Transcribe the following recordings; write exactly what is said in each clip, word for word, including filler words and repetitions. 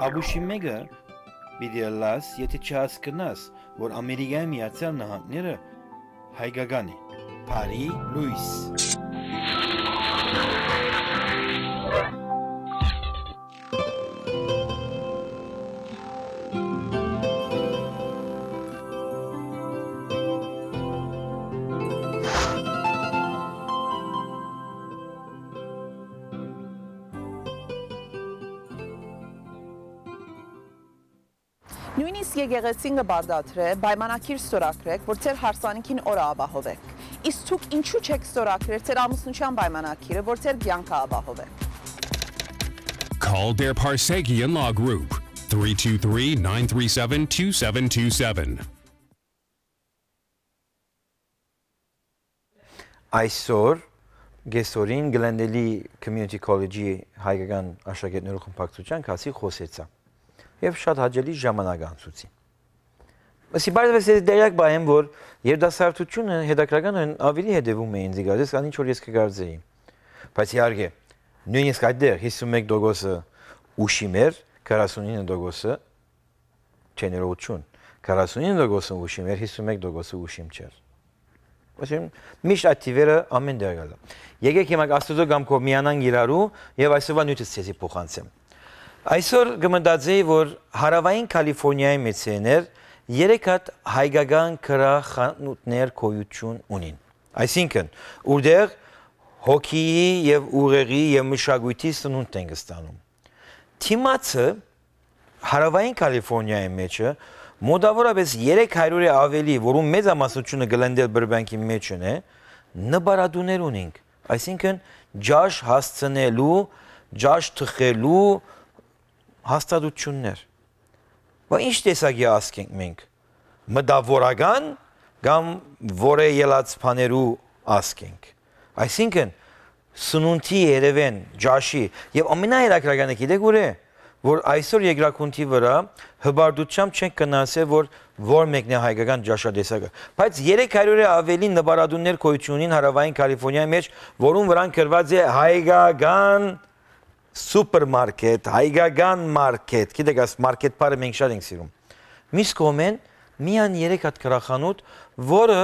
Ապուշի մէկը պիտի ըլլաս, եթէ չհասկնաս, որ Ամերիկայի Միացյալ Նահանգները հայկական է։ Բարի լոյս։ Նոյնիսկ եկեղեցին կը պարտադրէ պայմանագիր ստորագրէք, որ ձեր հարսանիքին օրը ապահովէք։ Իսկ դուք ինչո՞ւ չէք ստորագրեր ձեր ամուսնութեան պայմանագիրը, որ ձեր կեանքը ապահովէ։ Call Their Parsekian Law Group, three two three, nine three seven, two seven two seven. Այսօր կեսօրին Գլենդէլի Community College-ի հայկական աշակերտներու խմբակցութեան կացի խօսեցայ եւ շատ հաճելի ժամանակ անցուցի։ Ասի, պարզվեց, ես տեղյակ պահեմ, որ երիտասարդությունը հետաքրական են ավելի հետեւում է ինձի գազես, քան ինչ որ ես կկարծեի։ Բայց իհարկե, նոյնիսկ այդտեղ հիսուն մէկ տոկոսը ուշիմ էր, քառասունինը տոկոսը չեներողություն, քառասունինը տոկոսը ուշիմ էր, հիսուն մէկ տոկոսը ուշիմ չէր։ Այսինքն, միշտ այդ թիվերը ամեն տեղ գալու։ Եկեք հիմա Աստուծոյ կամքով միանանք իրարու եւ այսօրվա նիւթս ձեզի փոխանցեմ։ Այսօր կը մտածեի, որ հարաւային Քալիֆորնիայի մէջերն երեք հատ հայկական գրախանութներ գոյութիւն ունին։ Այսինքն, ուրտեղ հոգիի եւ ուղեղի եւ մշակոյթի սնունդ ենք ստանում։ Դիմացը, հարաւային Քալիֆորնիայի մէջը, մոտաւորապէս երեք հարիւրը աւելի, որուն մեծամասնությունը Գլենդէլ Բըրբենքի մէջն է, նպարատուներ ունինք, այսինքն ճաշ հասցնելու, ճաշ թխելու հաստատություններ։ Բա ինչ տեսակի ազգ ենք մենք, մտաւորական կամ որեելաց բաներու ազգ ենք։ Այսինքն, սնունդի երեւեն, ճաշի, եւ ամենահերակրականը գիտեք ո՞ւր է, որ այսօր երկրագունդի վրայ հպարտությամբ չենք գնահատել, որ որ մեկն է հայկական ճաշատեսակը։ Բայց երեք հարիւրը աւելի նպարատուններ գոյութիւն ունին հարաւային Քալիֆորնիայի մէջ, որուն վրան գրուած է հայկական սուպերմարկետ, հայկական մարկետ, գիտեք, այս մարկետ բառը մենք շատ ենք սիրում։ Միս կողմէն միայն երեք հատ գրախանութ, որը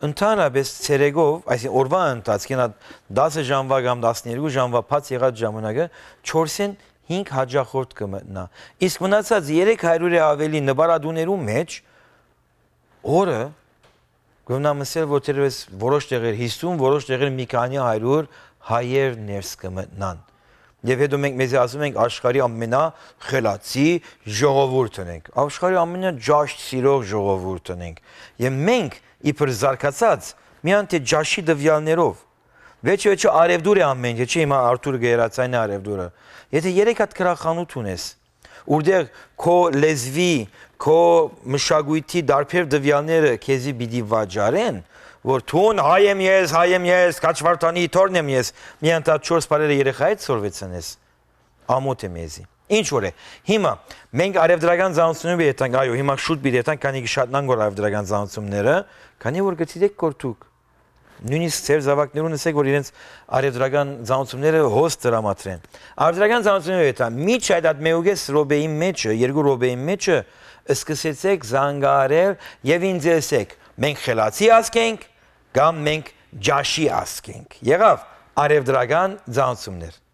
ընդհանրապես ցերեկով, այսինքն օրվա ընթացքին, այդ տասը ժամվա կամ տասներկու ժամվա բաց եղած ժամանակը չորսէն հինգ հաճախորդ կը մտնայ։ Իսկ մնացած երեք հարիւրը աւելի նպարատուներու մէջ օրը կ'ուննամ ըսել, որ թերեւս որոշ տեղեր հիսուն, որոշ տեղեր մի քանի հարիւր հայեր ներս կը մտնան։ Եւ հետո մենք մեզի ասում ենք, աշխարհի ամենախելացի ժողովուրդն ենք, աշխարհի ամենաճաշ սիրող ժողովուրդն ենք։ Եւ մենք, իբր զարգացած, միայն թե ճաշի տվեալներով, վերջը, վերջը արեւտուր է ամեն ինչ, չէ՞, հիմա Արթուրը կը հեռացայնի արեւտուրը։ Եթե երեք հատ գրախանութ ունես, ուրտեղ քո լեզուի, քո մշակոյթի տարբեր տվեալները քեզի պիտի վաճառեն, որ դուն հայ եմ ես, հայ եմ ես, Քաչվարտանի թոռն եմ ես, միայն տա չորս բառերը երեխայդ սորվեցնես, ամոթ է մեզի։ Ինչ որ է, հիմա մենք արևտրական ծանոթությունները պիտի եթանք, այո, հիմա շուտ պիտի եթանք, քանի կը շատնան գոր արևտրական ծանոթությունները, քանի որ գտիտեք, որ դուք նոյնիսկ ձեր զաւակներուն ըսեք, որ իրենց արևտրական ծանոթությունները հոս տրամադրեն։ Արևտրական ծանոթությունները եթա, միջ այդ, այդ մէկուկես րոպեին մէջը, երկու րոպեին մէջը, սկսեցեք զանգահարել եւ ինձ ըսեք, մենք խելացի ազգ ենք կամ մենք ճաշի ազգ ենք։ Եղա՞վ արևտրական ծանոթություններ։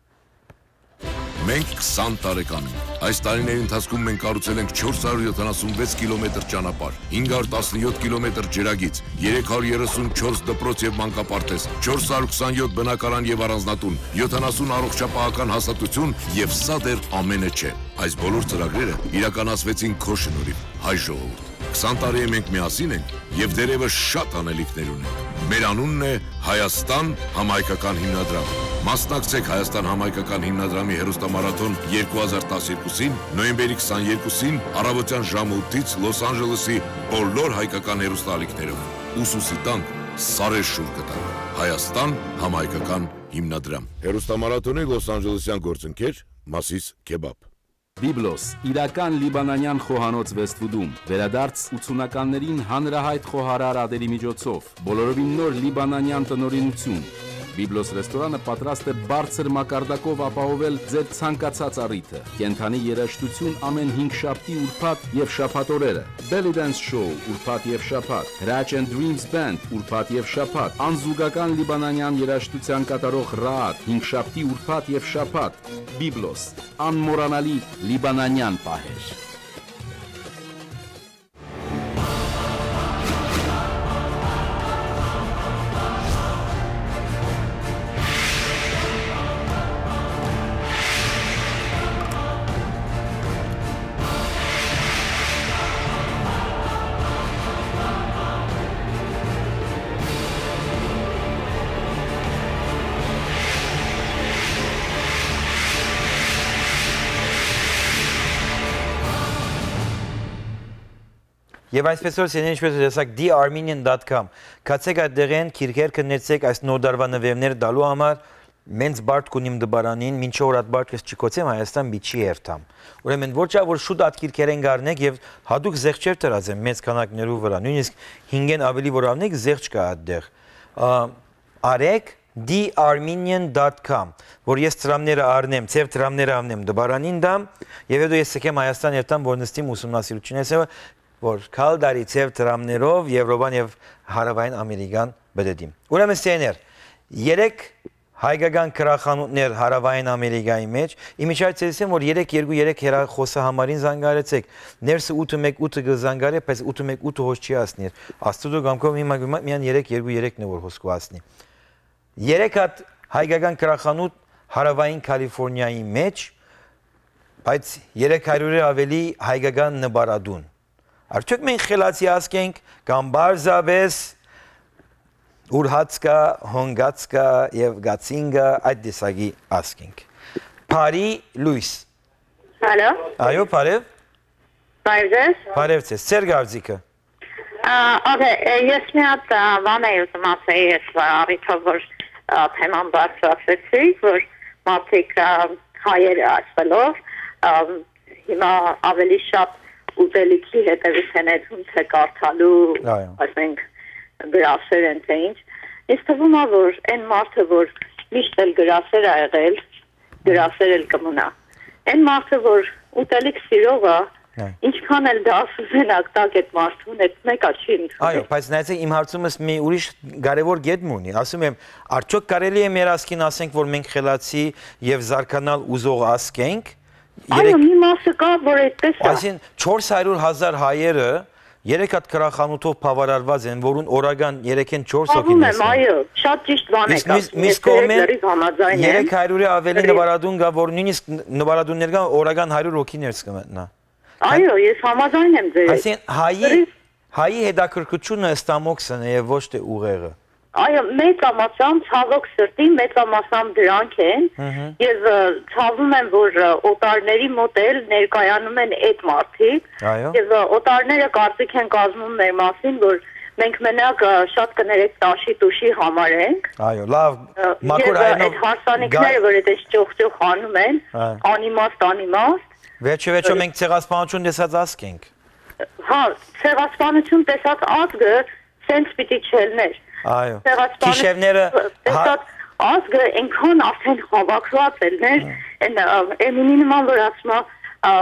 Մենք քսան տարեկան ենք։ Այս տարիների ընթացքում մենք կառուցել ենք չորս հարյուր յոթանասուն վեց կիլոմետր ճանապարհ, հինգ հարյուր տասնյոթ կիլոմետր ջրագիծ, երեք հարյուր երեսուն չորս դպրոց եւ մանկապարտեզ, չորս հարյուր քսանյոթ բնակարան եւ առանձնատուն, յոթանասուն առողջապահական հաստատություն եւ սա դեռ ամենը չէ։ Այս բոլոր ծրագրերը իրականացվեցին քո շնորհիվ, հայ ժողովուրդ։ Քսան տարի է մենք միասին ենք եւ դեռեւս շատ անելիքներ ունենք։ Մեր անունն է Հայաստան համահայկական հիմնադրամ։ Մասնակցեք Հայաստան համահայկական հիմնադրամի հեռուստամարաթոն երկու հազար տասներկուսին, նոյեմբերի քսաներկուսին, առավոտյան ժամը ութից Լոս Անջելեսի բոլոր հայկական հեռուստաալիքներով։ Ուսուսի տանք, սարեր շուռ կտանք։ Հայաստան համահայկական հիմնադրամ։ Հեռուստամարաթոնի լոս անջելեսյան գործընկեր՝ Մասիս Քեբաբ։ Բիբլոս, իրական լիբանանեան խոհանոց Վեստվուդում, վերադարձ ութսունականներին հանրահայտ խոհարար ատելի միջոցով, բոլորովին նոր լիբանանեան տնօրինութիւն։ Բիբլոս ռեստորանը պատրաստ է բարձր մակարդակով ապահովել ձեր ցանկացած առիթը։ Կենդանի երաժշտութիւն ամէն հինգշաբթի, ուրբաթ եւ շաբաթ օրերը։ Belly Dance Show ուրբաթ եւ շաբաթ, Hraç and Dreams Band ուրբաթ եւ շաբաթ, անզուգական լիբանանեան երաժշտութեան կատարող Raad հինգշաբթի, ուրբաթ եւ շաբաթ։ Բիբլոս, անմոռանալի լիբանանեան պահեր։ Եւ այսպեսով, սիրելիներ, ինչպէս որ տեսաք, the armenian dot com, գացէք այդտեղէն, գիրքեր քննեցէք, այս նոր տարուայ նուէվներ տալու համար, մենց բարդ կունիմ տպարանին, մինչեւ որ այդ բարդ կես չկոչեմ, Հայաստան պիտի երթամ։ Ուրեմն, ոչ այլ որ շուտ այդ գիրքերէն կառնէք եւ հատուկ զեղչեր դրած են մեծ քանակներու վրայ, նոյնիսկ հինգէն աւելի որ առնէք, զեղչ կայ այդտեղ։ Ա, արեք the armenian dot com, որ ես դրամները առնեմ, ձեր դրամները առնեմ, տպարանին տամ, եւ հետո ես եկեմ Հայաստան երթամ, որ նստիմ ուսումնասիրություններս, որ գալ տարի ձեր դրամներով Եվրոպան եւ Հարավային Ամերիկան պտտիմ։ Ուրեմն, սիրելիներ, երեք հայկական գրախանութներ Հարավային Ամերիկայի մեջ, իմիջայ ձեզի ասեմ, որ երեք երկու երեք հեռախոսահամարին զանգարեցեք, ներսը ութը մեկ ութը կը զանգարէ, բայց ութը մեկ ութը հոս չի հասնիր։ Աստուծոյ կամքով հիմա գումա-, միայն երեք երկու երեքն է, որ հոս կու հասնի։ Երեք հատ հայկական գրախանութ Հարավային Կալիֆորնիայի մեջ, բայց երեք հարիւրը աւելի հայկական նպարատուն։ Արդյոք մենք խելացի ազգ ենք, կամ պարզապէս ուրհած կայ, հոնկած կայ եւ կացին կայ, այդ տեսակի ազգ ենք։ Բարի լոյս։ Ալո։ Այո, բարեւ։ Բարեւ ձեզ։ Բարեւ ձեզ։ Ձեր կարծիքը։ Ա, օքեյ, ը, ես մի հատ, ա, բան էի ուզում ասել, ես, ա, առիթով, որ, ա, թեման բարձրացրեցիք, որ մարդիկ, ա, հայերը ասելով, ա, հիմա ավելի շատ ուտելիքի հետևից են նետում, թե կարդալու, Այո։ ասենք, գրասեր են, թե ինչ։ Ինձ թվում է, որ այն մարդը, որ միշտ էլ գրասեր ա եղել, գրասեր էլ կմնայ։ Այն մարդը, որ ուտելիք սիրող ա, Այ։ ինչքան էլ դա ասուզենակ տակ, այդ մարդուն հետ մեկը չի ընդունի։ Այո, բայց նայեցեք, իմ հարցումս մի ուրիշ կարևոր կետ մը ունի։ Ասում եմ, արդյոք կարելի է մեր ազգին ասենք, որ մենք խելացի եւ զարգանալ ուզող ազգ ենք։ Այո, Երեք մի մասը կա, որ այդպես է։ Այսինքն, չորս հարիւր հազար հայերը երեք հատ գրախանութով բաւարարված են, որուն օրական երեքէն չորս հոգին Խաղում եմ, նստեն։ Այո, շատ ճիշտ բան Իսկ եք մյուս, ասում, մյուս ես ձեր հետ կողմէն լրիվ համաձայն եմ։ երեք հարիւրը աւելի Լրիվ։ նվարատուն կա, որ նույնիսկ ն-, նվարատուններ կան, օրական հարիւր հոգի ներս կը մտնայ։ Այո, ես համաձայն եմ ձեր հետ։ Այսինքն, հայի, Լրիվ։ հայի հետաքրքրությունը ստամոքսն է եւ ոչ թե ուղեղը։ Այո, մեծամասամբ, ցավոք սրտի, մեծամասամբ դրանք են։ Մհմ։ Ես, ը, ցավում եմ, որ, ը, օտարների մոտ էլ ներկայանում են այդ մարդիկ։ Այո։ Եվ, ը, օտարները կարծիք են կազմում մեր մասին, որ մենք մենակ, ը, շատ կներեք տաշի տուշի համար ենք։ Այո, լավ, Ը, մաքուր եւ, ը, հայերով այդ հարսանիքները, գա- որ այդպես ճոխ-ճոխ անում են, Այո։ անիմաստ, անիմաստ։ Վերջը վերջը Ը, մենք ցեղասպանություն տեսած ազգ ենք։ Հա, ցեղասպանություն տեսած ազգը սենց պիտի չելներ։ Այո։ Ցեղասպանություն Քիշևները, հա- տեսած ազգը այնքան արդեն հավաքված ելներ, Հա։ այն, ը, Էմինի նման, որ ասում է, ա,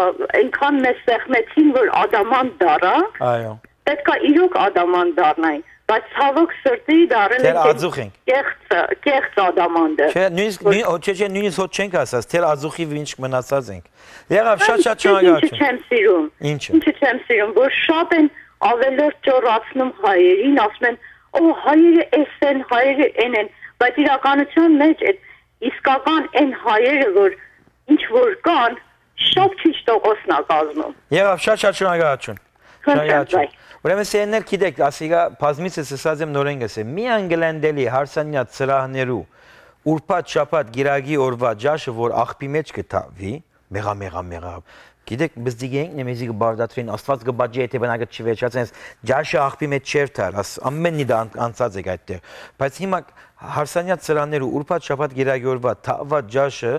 այնքան մեզ սեղմեցին, որ ադամանդ դառանք, Այո։ պետք է իրոք ադամանդ դառնային, բայց ցավոք սրտի դառել Դեռ ենք այն ածուխ ենք։ կեղծ, կեղծ ադամանդը, Չէ, նույնիսկ, որ նույն, օ, չէ, չէ, նույնիսկ հոտ չենք ասած, դեռ ածուխի վինչ մնացած ենք։ Եղավ, շատ, շատ Գիտեք, ինչը շնորհակալություն։ չեմ սիրում։ Ինչը։ Ինչը չեմ սիրում, որ շատ են ավելորդ ճոռացնում հայերին, ասում են, «Օ, հայերը էս են, հայերը էն են», բայց իրականության մեջ այդ իսկական այն հայերը, որ ինչ որ կան, շատ քիչ տոկոսն ա կազմում։ Եղավ, շատ, շատ շնորհակալություն։ Խնդրեմ, Շնորհակալություն։ վայ։ Ուրեմն, սիրելիներ, գիտեք, ասիկա բազմիցս ասած եմ, նորեն կ'ըսեմ, միայն գլենդելի հարսանյաց սրահներու ուրբաթ, շաբաթ, կիրակի օրվա ջաշը, որ աղբի մեջ կը թաղվի, մեղա, մեղա, մեղա։ Գիտեք, բզդիգ ենք, նե մեզի կբարդատրին, Աստված կպատժի, եթե բնակը չվերջացնես, ջաշը աղբի մեջ չէր թար, աս-, ամեն մի դա ան-, անցած եք այդտեղ։ Բայց հիմա Հարսանեաց սրահներու ուրբաթ շաբաթ կերակրուած թաղուած ճաշը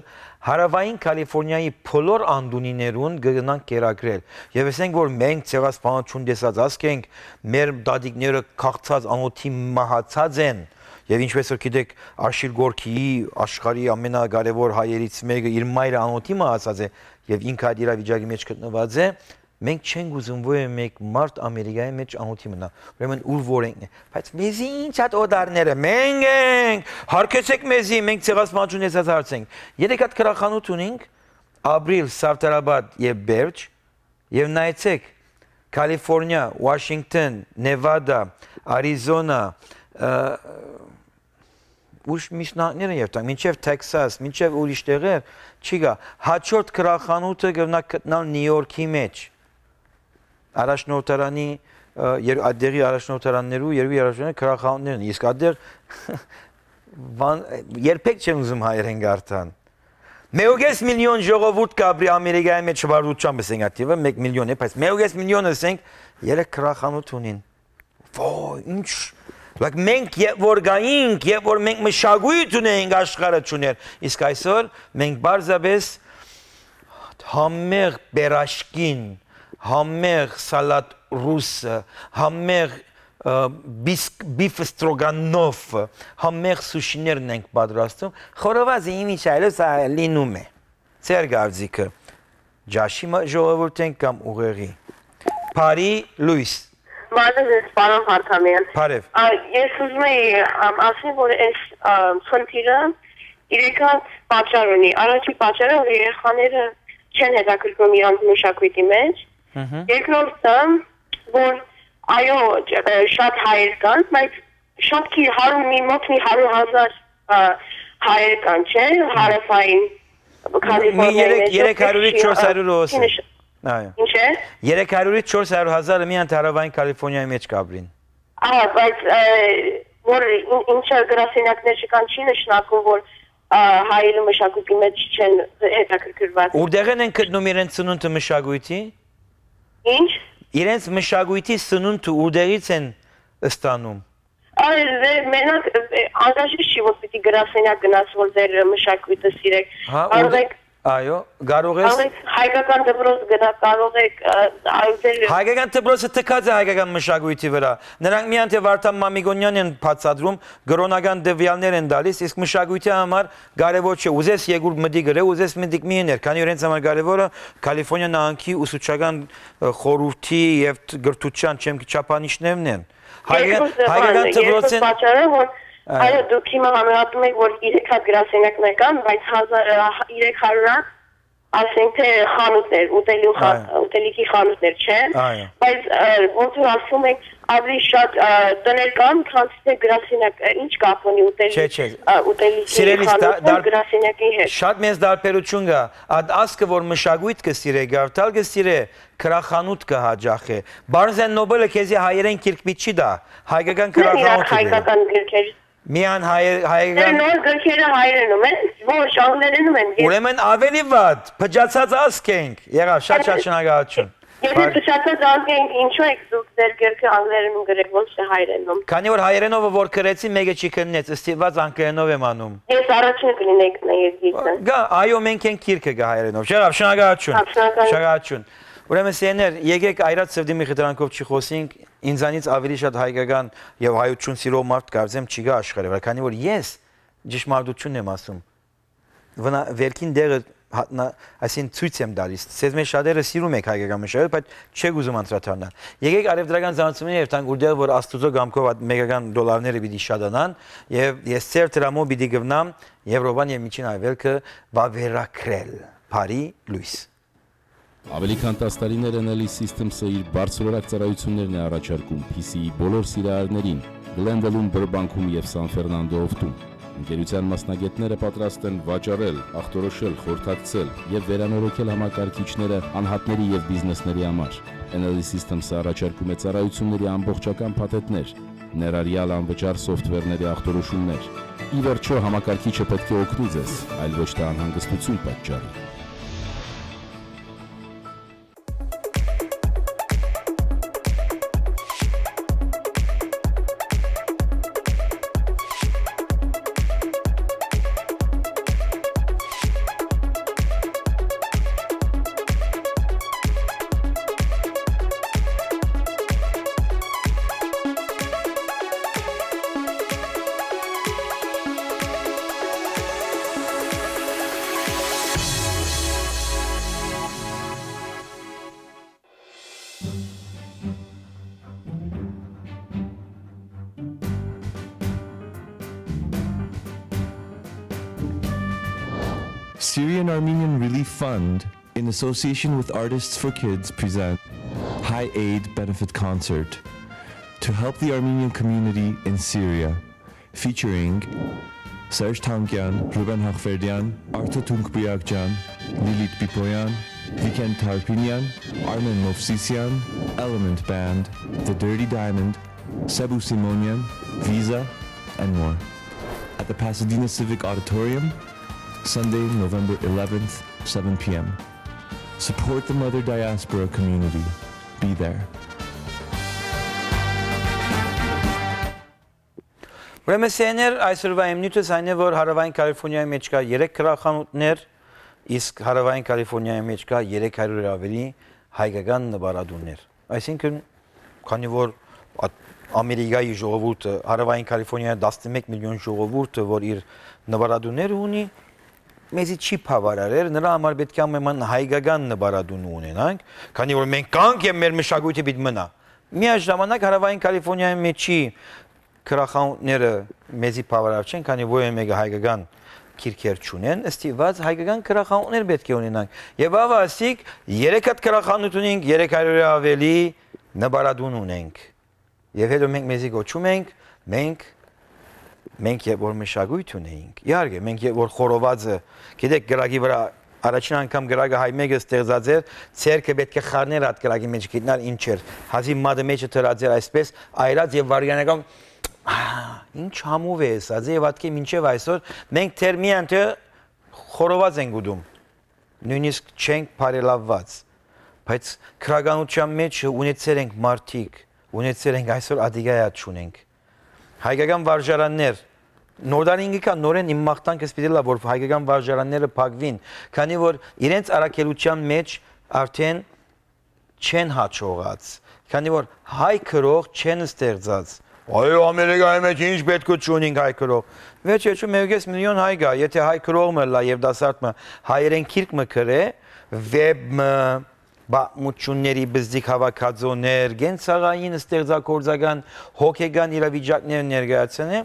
Հարաւային Կալիֆորնիայի բոլոր անդունիներուն կը գնանք կերակրել։ Եւ ասենք որ մենք ցեղասպանութիւն տեսած ազգ ենք, մեր տատիկները քաղցած անօթի մահացած են, եւ ինչպես որ գիտեք, Աշիլ Գորքիի, աշխարհի ամենակարեւոր հայերից մեկը, իր մայրը անօթի մահացած է, եւ ինքը այդ իրավիճակի մեջ գտնուած է, մենք չենք ուզում որ մէկ մարդ Ամերիկայի մեջ անօթի մնայ։ Ուրեմն ուր որ ենք, բայց մեզի ինչ այդ օտարները, մենք ենք, հարգեցեք մեզի, մենք ցեղասպանութիւն տեսած հարց ենք։ Երեք հատ գրախանութ ունենք, Ապրիլ, Սավթարաբադ եւ Բերջ, եւ նայեցեք, Կալիֆորնիա, Ուաշինկտոն, Նևադա, Արիզոնա, ը, ուշ միսնակները եւ տան, մինչեւ Թեքսաս, մինչեւ ուրիշ տեղեր չի գա։ Հաջորդ գրախանութը կրնա գտնալ Նիու Յորքի մեջ։ Առաջնորդարանի, ը, եր-, այդտեղի առաջնորդարաններու, երկրի առաջնորդարանի գրախանութներն, իսկ այդտեղ վան-, երբեք չեն ուզում հայերեն կարդան։ Մէկ ու կէս միլիոն ժողովուրդ կապրի Ամերիկայի մեջ, շվարդուչան պսենք ատիվը, մեկ միլիոն է, բայց մէկ ու կէս միլիոն, ասենք, երեք գրախանութ ունին։ Ո, ինչ, like, մենք երբ որ գայինք, երբ որ մենք մշակույթ ունեինք, աշխարհը չուներ, իսկ այսօր մենք պարզապես համեղ պերաշկին, համեղ սալատ ռուսը, համեղ, ը, բիսկ-, բիֆ ստրոգանովը, համեղ սուշիներն ենք պատրաստում, խորոված է, իմիջ այլոց ա-, լինում է։ Ձեր կարծիքը, ճաշի մը ժողովուրդ ենք կամ ուղեղի։ Բարի լույս։ Բարև ձեզ, պարոն Վարդանեան։ Բարև։ Ա, ես ուզում էի, ամ, ասեմ, որ այս, ա, խնդիրը իրական պատճառ ունի։ Առաջին պատճառը, որ երեխաները չեն հետաքրքրում իրանց մշակույթի մեջ։ Մհմ։ Երկրորդը, որ այո, չ-, ը, շատ հայեր կան, բայց շատ քիչ, հարյուր, մի մոտ մի հարյուր հազար, ա, հայեր կան, չէ՞, հարավային Մի Կալիֆոռնիայի երեք, մեջ, երեք հարյուր չորս հարյուր ա, օսե։ Ինչ է։ Այո։ Ինչ է։ Երեք հարյուր չորս հարյուր հազարը միայն հարաւային Կալիֆոռնիայի մեջ կապրին։ Ահա, բայց, ը, որ ին-, ինչը գրասենյակներ չկան, չի նշանակում, որ, ա, հայերը մշակույթի մեջ չեն հետաքրքրված։ Ուրդեղեն են գտնում իրենց սնունդը մշակույթի։ Ինչ։ Իրենց մշակույթի սնունդը ուրդեղից են ստանում։ Այ, դե, մենակ, ը, անհրաժեշտ չի, որ պիտի գրասենյակ գնաս, որ ձեր մշակույթը սիրեք։ Հա, Կարող ուրդե-, եք, այո, կարող ես։ Կարող եք հայկական դպրոց գնալ, կարող եք, ը, այլ ձեր Հայկական դպրոցը թքած է հայկական մշակույթի վրա։ Նրանք միայն թե Վարդան Մամիկոնյան են բացատրում, կրօնական տվեալներ են տալիս, իսկ մշակույթի համար կարեւոր չէ։ Ուզես երկուր մտիկ գրե, ուզես մտիկ մի եներ, քանի որ իրենց համար կարեւորը Կալիֆոռնիա նահանգի ուսուցչական, ը, խորհուրդի եւ տ-, կրթության չեմ չափանիշներն են։ Հայկական, Երկրորդ հայկական դեպքը, երկրորդ դպրոցին պատճառը, որ, Այո։ Այո, դուք հիմա համեմատում եք, որ երեք հատ գրասենյակներ կան, բայց հազար, ը, երեք հարյուր հատ, ասենք թե խանութներ, ուտելու խա-, Այո։ ուտելիքի խանութներ, չէ՞։ Այո։ Բայց, ը, ոնց որ ասում եք, ավելի շատ, ը, տներ կան, քան թե գրասենյակ, ը, ինչ կապ ունի ուտելի-, Չէ, չէ։ ը, ուտելիքի Սիրելիս, խանութը դա-, դա-, գրասենյակի հետ։ շատ մեծ տարբերություն կա։ Այդ ազգը, որ մշակույթ կը սիրէ, գավթալ կը սիրէ, գրախանութ կը հաճախէ։ Barnes and Noble-ը քեզի հայերեն գիրք պիտի չի տայ, հայկական Մեն իրար գրախանութ է դերը։ հայկական գրքեր։ Միան հայ-, Դեր հայկական նոր գրքերը հայերենում են, ոչ, անգլերենում են։ Ես Ուրեմն ավելի վատ, փճացած ազգ ենք։ Եղավ, շատ շատ շնորհակալություն։ Եթե Բարի- փճացած ազգ ենք, ինչու եք դուք ձեր գրքը անգլերենում գրեք, ոչ թե հայերենում։ Քանի որ հայերենովը որ գրեցի, մեկը չի քննեց, ստիպված անգլերենով եմ անում։ Ես առաջինը կլինեք նայել գիրքը։ Գա, այո, մենք ենք գիրքը գա հայերենով։ Եղավ, շնորհակալություն։ Հա, շնորհակալ եմ։ Շնորհակալություն։ Ուրեմն, սեներ, եկեք այրած ծվդի մի խտրանքով չի խոսենք, ինձանից ավելի շատ հայկական եւ հայություն սիրող մարդ կարծեմ չի գա աշխարհի վրա, քանի որ ես ճշմարտությունն եմ ասում։ Վնա-, վերքին դերը հատնա-, այսինքն ցույց եմ տալիս։ Սեզ մեր շատերը սիրում եք հայկական մշակույթը, բայց չեք ուզում անդրադառնալ։ Եկեք արևտրական զանցումները երթանք, ուրդեղ որ Աստուծո կամքով այդ մեկական դոլարները պիտի շատանան, եւ ես ձեր դրամով պիտի գտնամ Եվրոպան եւ Միջին Արևելքը վավերագրել։ Բարի լույս։ Ավելի քան տաս տարիներ N L E Systems-ը իր բարձրորակ ծառայություններն է առաջարկում P C-ի բոլոր սիրահարներին Glendale-ում, Burbank-ում և San Fernando Oftum։ Ընկերության մասնագետները պատրաստ են վաճառել, ախտորոշել, խորհրդակցել և վերանորոգել համակարգիչները անհատների և բիզնեսների համար։ N L E Systems-ը առաջարկում է ծառայությունների ամբողջական փաթեթներ, ներառյալ անվճար սոֆթվերների ախտորոշումներ։ Ի վերջո, համակարգիչը պետք է օգնի ձեզ, այլ ոչ թե անհանգստություն պատճառի։ Syrian Armenian Relief Fund, in association with Artists for Kids, present High Aid Benefit Concert to help the Armenian community in Syria, featuring Serj Thankyan, Ruben Hakverdian, Arto Tunkbuyakcan, Lilit Bipoyan, Viken Tarpinyan, Armen Movsisyan, Element Band, The Dirty Diamond, Sebu Simonian, Visa, and more. At the Pasadena Civic Auditorium, Sunday, November eleventh, seven p.m. Support the Mother Diaspora community. Be there. Ուրեմն, սեներ, այսօրվա իմ նիւթս այն է, որ Հարաւային Կալիֆորնիայի մէջ կայ երեք գրախանութներ, իսկ Հարաւային Կալիֆորնիայի մէջ կայ երեք հարիւր աւելի հայկական նպարատուններ։ Այսինքն, քանի որ ա-, Ամերիկայի ժողովուրդը, Հարաւային Կալիֆորնիայի տասնմեկ միլիոն ժողովուրդը, որ իր նպարատունները ունի, մեզի չի բաւարարեր, նրա համար պէտք է ամէն հայկական նպարատուն ունենանք, քանի որ մենք կանք եւ մեր մշակոյթը պիտի մնայ։ Միաժամանակ Հարաւային Կալիֆորնիայի մէջի գրախանութները մեզի բաւարար չեն, քանի որ մեկը հայկական գիրքեր չունեն, ըստ ի վաց հայկական գրախանութներ պէտք է ունենանք։ Եւ ահա ասիկ, երեք հատ գրախանութ ունենք, երեք հարիւր աւելի նպարատուն ունենք։ Եւ հետո մենք մեզի կոչում ենք, մենք, մենք երբ որ մշակոյթ ունեինք, իհարկե, մենք երբ որ խորովածը, գիտեք, գրագի վրա առաջին անգամ գրագը հայ մեկը ստեղծած էր, ձեռքը պէտք է խառներ այդ գրագի մեջ, գիտնար ինչ էր, հազիւ մատը մեջը դրած էր այսպես, այրած եւ վարգանական, «Ահ, ինչ համով է», ըսած է, եւ ատկէ մինչեւ այսօր մենք դեռ միայն թե խորոված ենք ուտում, նոյնիսկ չենք բարելաւուած, բայց գրականութեան մեջ ունեցեր ենք մարդիկ, ունեցեր ենք, այսօր ատիկայա չունենք։ Հայկական վարժարաններ, նորդար ինքը կա, նորեն իմ մաղթանքս պիտի լա, որ հայկական վարժարանները փակուին, քանի որ իրենց առաքելութեան մեջ արդեն չեն հաջողած, քանի որ հայ գրող չեն ստեղծած։ Այո, Ամերիկայի մեջ ինչ պետք է չունենք հայ գրող։ Վերջերս մեկուկես միլիոն հայ կա, եթե հայ գրող մը լա եւ դասարդ մը հայերեն գիրք մը գրէ, վեբ մը, պատմությունների բզդիկ հավաքածոներ, կենցաղային ստեղծագործական հոգեկան իրավիճակներ ներկայացնէ,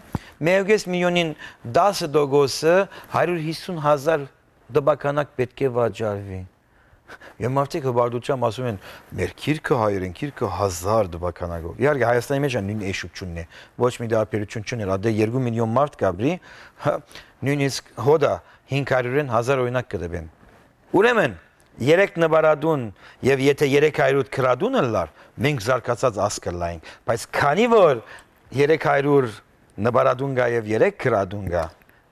մեկուկես միլիոնին տասը տոկոսը, հարիւր հիսուն հազար տպականակ պէտք է վաճառուի։ Եւ մարդիկ հպարտությամբ ասում են, «Մեր գիրքը, հայերեն գիրքը հազար տպականակով»։ Իհարկե, Հայաստանի մեջ ալ նոյն էշուկչունն է, ոչ մի տարբերություն չունի, ատե երկու միլիոն մարդ կ'ապրի, հա, նոյնիսկ հոդա հինգ հարիւրէն հազար օրինակ կը տուեմ։ Ուրեմն, երեք նպարատուն եւ եթե երեք հարիւր գրատուն ըլլար, մենք զարգացած ազգ կ'ըլլայինք, բայց քանի որ երեք հարիւր նպարատուն կայ եւ երեք գրատուն կայ,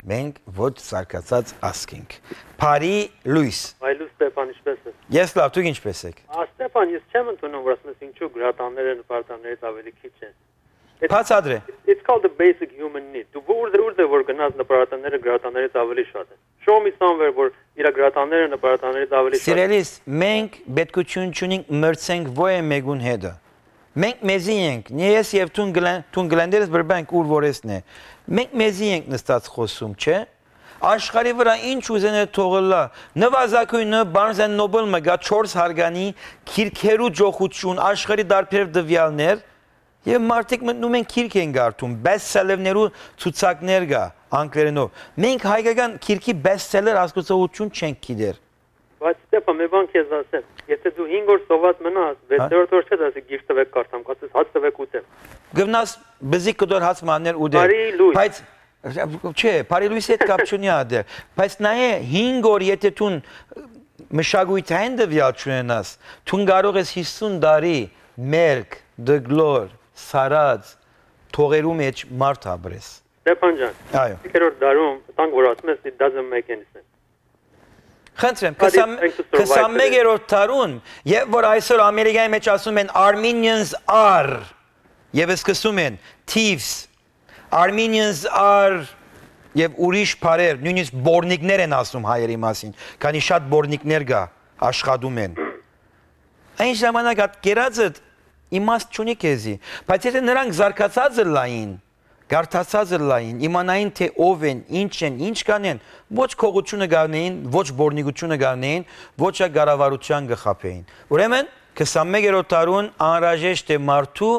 մենք ոչ զարգացած ազգ ենք։ Բարի լոյս։ Բարի լոյս, Ստեփան, ինչպե՞ս ես։ Ես լաւ, դուք ինչպե՞ս եք։ Ա, Ստեփան, ես չեմ ընդունում, որ ասում ես, ինչու գրատանները նպարատաններից ավելի քիչ են։ It's, Բացատրե։ It's called the basic human need. Դու ո-, ուրդը, ուրդը որ գնաս, նպարատանները գրատաններից ավելի շատ են։ Show me somewhere, որ իր գրատանները նպարատաններից ավելի շատ են։ Սիրելիս, մենք պետքութիւն չունենք մրցենք ոյ մեկուն հետը։ Մենք մեզի ենք, նե ես եւ Թուն Գլեն-, Թուն Գլենդերս Բրբենք, ուր որ եսն է։ Մենք մեզի ենք նստած խոսում, չէ՞։ Աշխարհի վրա ինչ ուզենէ թող ըլլայ, նուազագոյնը Barnes and Noble մը գայ, չորս հարգանի, գիրքերու ջոխութիւն, աշխարհի տարբեր տուեալներ, եւ մարդիկ մտնում են գիրք են կարդում, բեսթսելերներու ցուցակներ կայ, անգլերէնով։ Մենք հայկական գիրքի բեսթսելեր աստուածաուհություն չենք գիտեր։ Բայց Ստեփան, մի բան քեզ ասեմ, եթե դու հինգ օր սոված մնաս, հա, վեցերորդ օր չես ասի, «Գիրք տվեք կարդամ», կասես, «Հաց տվեք ուտեմ»։ Գնաս բզիկ կտոր հաց մաններ ուտել։ Բարի լույս։ Բայց, չէ, բարի լույսի հետ կապ չունի ա դեռ։ Բայց նայե, հինգ օր եթե դուն մշակոյթային տվեալ չունենաս, դուն կարող ես հիսուն տարի մերկ, դգլոր, սառած, թողերու մեջ մարդ ապրես։ Ստեփան ջան, այո, երկրորդ դարում, տանք որ ասում ես, it doesn't make any sense. Խնդրեմ, But it's քսան-, going to survive քսանմեկ today. Քսանմեկ դարուն, երբ որ այսօր Ամերիկայի մեջ ասում են, «Armenians are», եւ սկսում են, «Thieves», «Armenians are», եւ ուրիշ բառեր, նոյնիսկ բորնիկներ են ասում հայերի մասին, քանի շատ բորնիկներ կայ, աշխատում են։ Այն ժամանակ այդ կերածդ իմաստ չունի քեզի, բայց եթե նրանք զարգացած ըլլային, կարդացած ըլլային, իմանային, թե ով են, ինչ են, ինչ կանեն, ոչ քողությունը կ'անեին, ոչ բորնիկությունը կ'անեին, ոչ ա կառավարութեան կը խաբեին։ Ուրեմն, քսանմեկ դարուն անհրաժեշտ է մարդու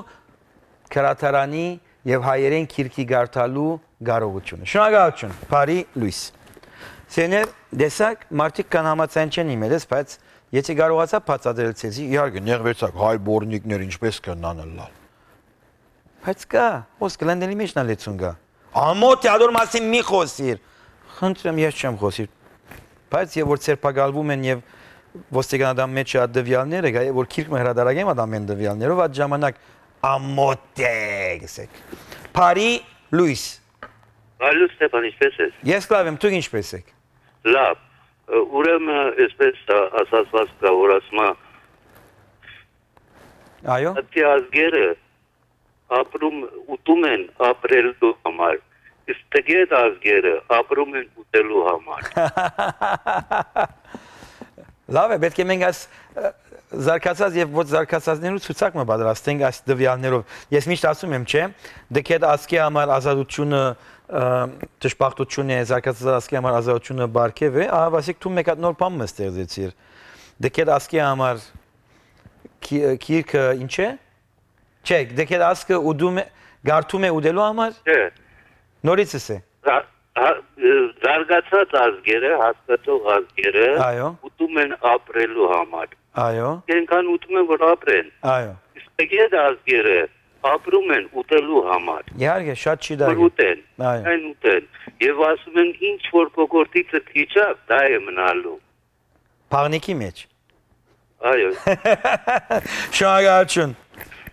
գրադարանի եւ հայերեն գիրքի կարդալու կարողությունը։ Շնորհակալություն, բարի լույս։ Սեներ, տեսակ, մարդիկ կան համաձայն չեն իմ հետ, ես, բայց եթե կարողացա բացատրել ցեզի, իհարկե, նեղվեցակ, հայ բորնիկներ ինչպես կրնան ըլլալ։ Բայց կա, հոս Գլենդելի մեջ նա լեցուն կա։ Ամոթ է, ադոր մասին մի խոսիր։ Խնդրեմ, ես չեմ խոսիր։ Բայց եւ որ ցերպակալվում են եւ ոստիկանական մեջը տվյալները, գայ, որ քիրք մը հրադարակեմ ադամ են տվյալներով, այդ ժամանակ ամոթ է, գսեք։ Բարի լույս։ Բարի լույս, Ստեփան, ինչպե՞ս ես։ Ես լավ եմ, դուք ինչպե՞ս եք։ Լավ, ը, ուրեմն, ը, այսպես, ա, ասացված կա, որ ասում ա, Այո։ Ատի ազգերը ապրում, ուտում են ապրելու համար, իսկ տգետ ազգերը ապրում են ուտելու համար։ Լավ է, պետք է մենք այս, ը, զարգացած եւ ոչ զարգացածներու ցուցակ մը պատրաստենք այս տվյալներով։ Ես միշտ ասում եմ, չէ՞, դքետ ազգի համար ազատությունը, ը, դժբախտություն է, զարգացած ազգի համար ազատությունը բարքեւ է։ Ահա, Վասիկ, դու մեկ հատ նոր բան մը ստեղծեցիր։ Դքետ ազգի համար քի-, քիրքը ինչ է։ Չէ, դքետ ազգը ուտում է, գարթում է ուտելու համար։ Չէ։ Նորից էս է։ Զա-, հա-, ը, զարգացած ազգերը, հասկացող ազգերը Այո։ Ուտում են ապրելու համար։ Այո։ Կենքան ուտում են, որ ապրեն։ Այո։ Իսկ այդ ազգերը ապրում են ուտելու համար։ Իհարկե, շատ չի դա Որ է։ Ուտեն, Այո։ Այն ուտեն։ Եվ ասում են, ինչ որ կոկորտիցը քիչա, դա է մնալու։ Փաղնիքի մեջ։ Այո։ Շնորհակալություն։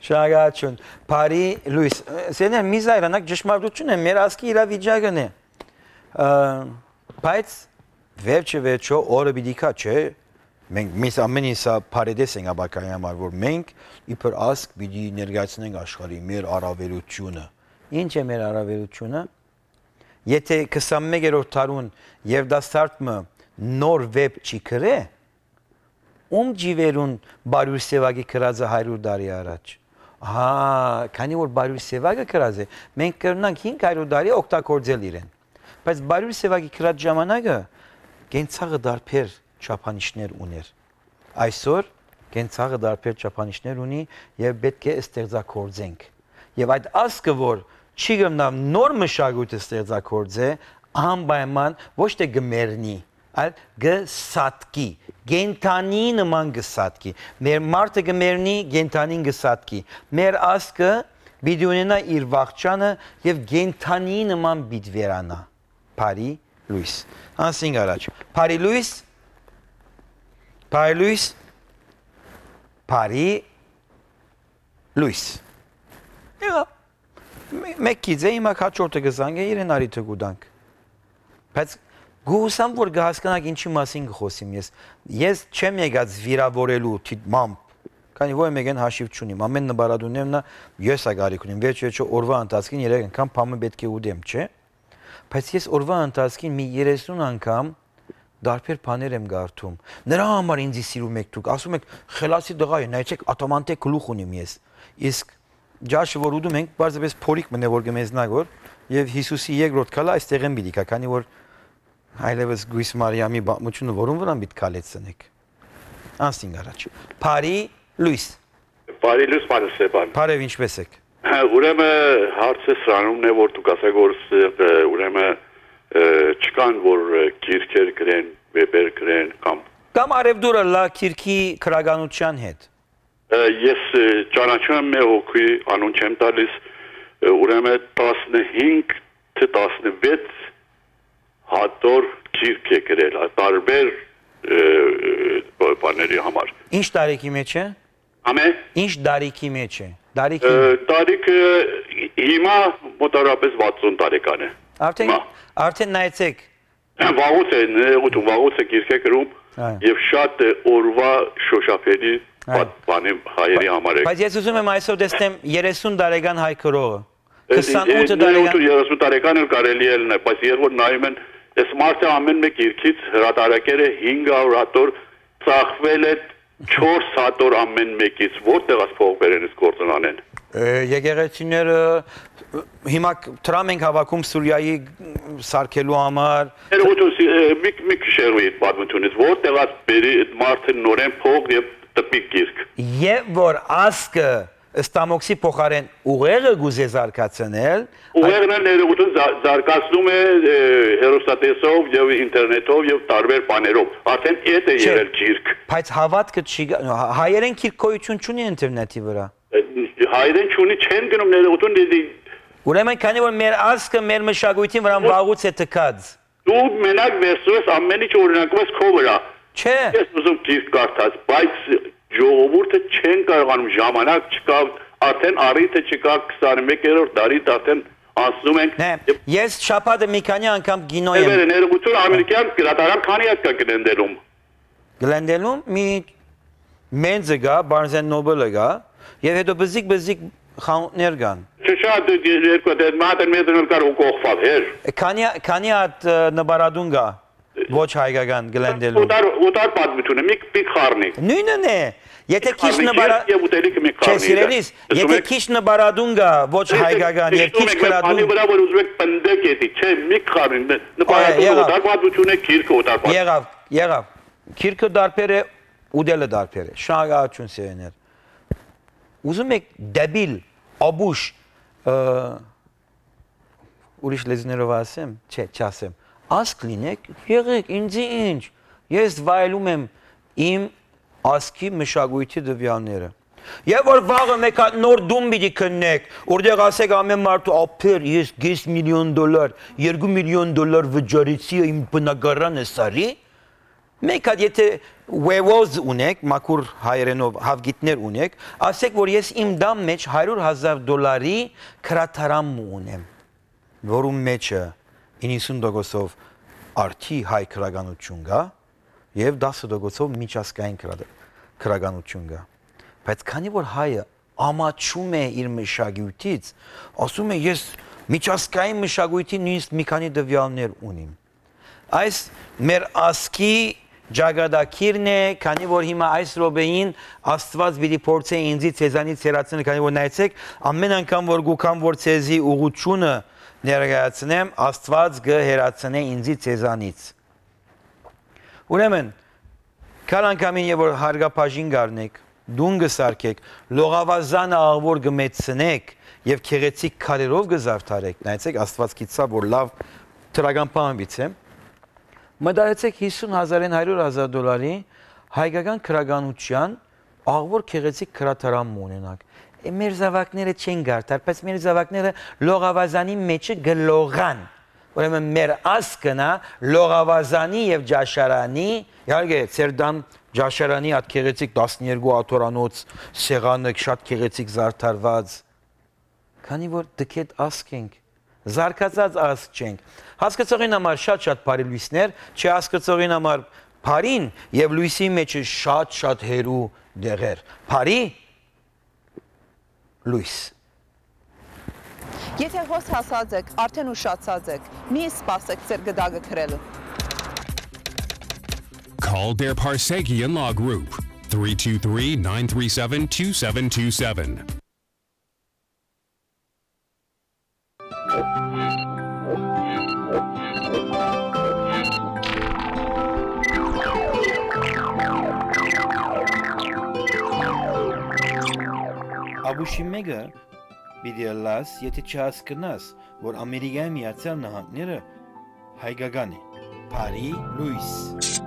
Շնորհակալություն։ Բարի լույս։ Սեներ, մի զայրանակ, ճշմարտություն է, մեր ազգի իրավիճակն է։ Ա, բայց վերջը վերջո օրը պիտի գա, չէ՞։ Մենք միս ամեն ինչ սա բարեդես ենք ապագայի համար, որ մենք իբր ազգ պիտի ներկայացնենք աշխարհի մեր առավելությունը։ Ինչ է մեր առավելությունը։ Եթե քսանմեկերորդ դարուն Երդասարդ մը նոր վեպ չի գրե, ում ջիվերուն Բարուր Սևակի գրածը հարիւր տարի առաջ։ Հա, քանի որ Բարուր Սևակը գրած է, մենք կրնանք հինգ հարիւր տարի օգտագործել իրեն։ Բայց Բարուր Սևակի գրած ժամանակը կենցաղը տարբեր չափանիշներ ուներ։ Այսօր կենցաղը տարբեր չափանիշներ ունի եւ պետք է ստեղծագործենք։ Եւ այդ ազգը, որ չի կրնա նոր մշակոյթը ստեղծագործե, անպայման ոչ թե կմեռնի, այլ կսատկի, կենդանի նման կսատկի։ Մեր մարդը կմեռնի, կենդանին կսատկի։ Մեր ազգը պիտի ունենա իր վախճանը եւ կենդանի նման պիտի վերանա։ Բարի լույս։ Անսինք առաջ։ Բարի լույս։ Բարի լույս։ Բարի լույս։ Եղա։ Մե-, մեկ գիծ է, հիմա հաջորդը կզանգե, իրեն արիթը կուտանք։ Բայց գուսամ որ կհասկանաք ինչի մասին կխոսեմ ես։ Ես չեմ եկած վիրավորելու դիտմամբ, քանի որ մեկեն հաշիվ չունիմ։ Ամեն նպարատուններն ա, ես ա կարիք ունիմ։ Վերջ վերջո օրվա ընթացքին երեք անգամ բամը պետք է ուտեմ, չէ՞։ Բայց ես օրվա ընթացքին մի երեսուն անգամ տարբեր բաներ եմ կարդում։ Նրա համար ինձի սիրում եք դուք, ասում եք, «Խելացի տղայ է, նայեցեք, ատամանտե գլուխ ունիմ ես»։ Իսկ ճաշը որ ուտում ենք, պարզապես փորիկ մնե որ կմեզնա գոր, եւ Հիսուսի երկրորդ գալը այստեղ են պիտի գա, քանի որ այլևս Գույս Մարիամի պատմությունը որուն վրան պիտի քալեցնեք։ Անսինք առաջ։ Բարի լույս։ Բարի լույս, պարոն Ստեփան։ Բարև, ինչպե՞ս եք։ Հա, ուրեմն հարցը սրանումն է, որ դուք ասաք, որ ս-, ուրեմն, ը, չկան, որ, ը, գիրքեր գրեն, վեպեր գրեն, կամ Կամ արևդուրը լա քիրքի քրագանության հետ։ Ը, ես, ը, ճանաչում եմ մեր հոգի, անուն չեմ տալիս, ը, ուրեմն տասնհինգ թե տասնվեց հատոր գիրք է գրել, հա, տարբեր, ը, ը, բաների համար։ Ինչ տարիքի մեջ է։ Ամե՞։ Ինչ տարիքի մեջ է։ Տարիքի Ը, տարիքը հիմա մոտարապես վաթսուն տարեկան է։ Արդեն, Հիմա։ Արդեն նայեցեք։ Վաղուց է, ը, ուտում, վաղուց է գիրք է գրում Այո։ Եվ շատ, ը, օրվա շոշափելի Այո։ Պատ-, բանի հայերի համար է։ Բայց ես ուզում եմ այսօր տեսնեմ երեսուն տարեկան հայ գրողը։ Ը, քսանութ ը, տարեկան։ Երեսուն տարեկան էլ կարելի է լինել, բայց երբ որ նայում են, այս մարդը ամեն մեկ գիրքից հրատարակել է հինգ հարյուր հատոր, ծախվել է չորս հատոր ամեն մեկից, որտեղ աս փող բերեն, այս գործն անեն։ Ը, եկեղեցիները, ը, հիմա դրամ ենք հավաքում Սուրիայի սարքելու համար։ Էր ուտում, ը, մի, մի քիչ հեռու է այդ պատմությունից, որտեղ աս բերի այդ մարդը նորեն փող եւ տպի գիրք։ Եվ որ ազգը Ստամոքսի փոխարէն ուղեղը կուզե զարգացնել, այդ Ուղեղն ալ ներողութիւն զա- զարգացնում է, է, հեռուստատեսով եւ ինտերնետով եւ տարբեր բաներով։ Արդեն այդ է Չէ, եղել գիրք։ Բայց հավատքը չի գա- հա- հայերեն գիրք գոյություն չունի ինտերնետի վրա։ Հայերեն չունի, չեն գնում ներողութիւն, դե- դե- Ուրեմն քանի որ մեր ազգը մեր մշակույթին վրան վաղուց է թքած։ Դու մենակ վերցնում ես, ամեն ինչ օրինակում ես քո վրա։ Չէ։ Ես ուզում գիրք կարդաս, բայց ժողովուրդը չեն կարողանում, ժամանակ չկա, արդեն առիթը չկա, քսանմեկերորդ դարի արդեն անցնում ենք։ Նե, ես շաբաթը մի քանի անգամ կինոյ եմ։ Ներողություն, ամերիկյան գրադարան քանի հատ կա Գլենդելում։ Գլենդելում մի Մենձը կա, Barnes and Noble-ը կա, եւ հետո բզիկ-բզիկ խանութներ կան։ Չէ, շատ երկու դե մատը մեզ նոր կար ու կողքով հեր։ Քանի քանի հատ ը, նպարատուն կա ոչ հայկական Գլենդելում։ Օտար օտար պատմությունը մի մի խառնի։ Նույնն է, եթե քիչ Խառնի նպարա- Գիրք եւ ուտելիքը մի Չէ, խառնի։ Սիրելիս, Լսում եթե եք։ Քիչ նպարատուն կա ոչ հայկական եւ քիչ Քանի գրատուն։ Վրա որ ուզում եք պնդեք էդի, չէ, մի խառնի։ Նպարատուն եղավ։ Օտար պատմություն է, գիրքը օտար պատմություն։ Եղավ, եղավ։ Քիրքը դարբեր է, ուտելը դարբեր է։ Շնորհակալություն, սիրելիներ։ Ուզում եք դեբիլ, աբուշ, ը, ուրիշ լեզուներով ասեմ, չէ, չասեմ։ Ազգ լինեք, եղեք, ինձի ինչ։ Ես վայելում եմ իմ ազգի մշակույթի տվյալները։ Եվ որ վաղը մեկ հատ նոր դում պիտի քննեք, որտեղ ասեք ամեն մարդու ափեր, ես կես միլիոն դոլար, երկու միլիոն դոլար վճարեցի իմ բնակարանը սարի, Մեկ հատ եթե waivers ունեք, մաքուր հայերենով հավգիտներ ունեք, ասեք, որ ես իմ տան մեջ հարիւր հազար դոլարի գրադարան մը ունեմ, որուն մեջը իննսուն տոկոսով արդի հայ գրականություն կա եւ տասը տոկոսով միջազգային գրադ- գրականություն կա։ Բայց քանի որ հայը ամաչում է իր մշակույթից, ասում է, ես միջազգային մշակույթի նույնիսկ մի քանի տվյալներ ունիմ։ Այս մեր ազգի ճակատագիրն է, քանի որ հիմա այս րոպեին Աստուած պիտի փորձէ ինձի ձեզանից հեռացնել, քանի որ նայեցեք, ամեն անգամ որ գուքամ որ ձեզի ուղղությունը ներկայացնեմ, Աստուած կը հեռացնէ ինձի ձեզանից։ Ուրեմն, քան անգամին եւ որ հարգապաժին կառնեք, դուն կը սարքեք, լողավազանը աղ որ կը մեծցնեք եւ գեղեցիկ քարերով կը զարդարեք, նայեցեք, Աստուած գիտցայ որ լաւ դրական բան պիտի է, մտածեցեք հիսուն հազարէն հարիւր հազար դոլարի հայկական գրականութեան աղ որ գեղեցիկ գրադարան մը ունենաք։ Է, մեր զաւակները չեն կարդար, բայց մեր զաւակները լողավազանի մեջը կը լողան։ Ուրեմն մեր ազգն ա լողավազանի եւ ճաշարանի, իհարկե, ձեր տան ճաշարանի այդ գեղեցիկ տասներկու աթորանոց սեղանը շատ գեղեցիկ զարդարված, քանի որ դքետ ազգ ենք, զարգացած ազգ չենք։ Հասկացողին համար շատ-շատ բարի լույսներ, չհասկացողին համար բարին եւ լույսի մեջը շատ-շատ հեռու դեղեր։ Բարի լույս։ Եթե հոս հասած եք, արդեն ուշացած եք, մի սպասեք ձեր գդակը քրելը։ Call their Parsekian Law Group, three two three, nine three seven, two seven two seven. Աբուշի մեկը պիտի ըլլաս, եթե չհասկնաս, որ Ամերիկայի Միացյալ Նահանգները հայկական է։ Բարի լույս։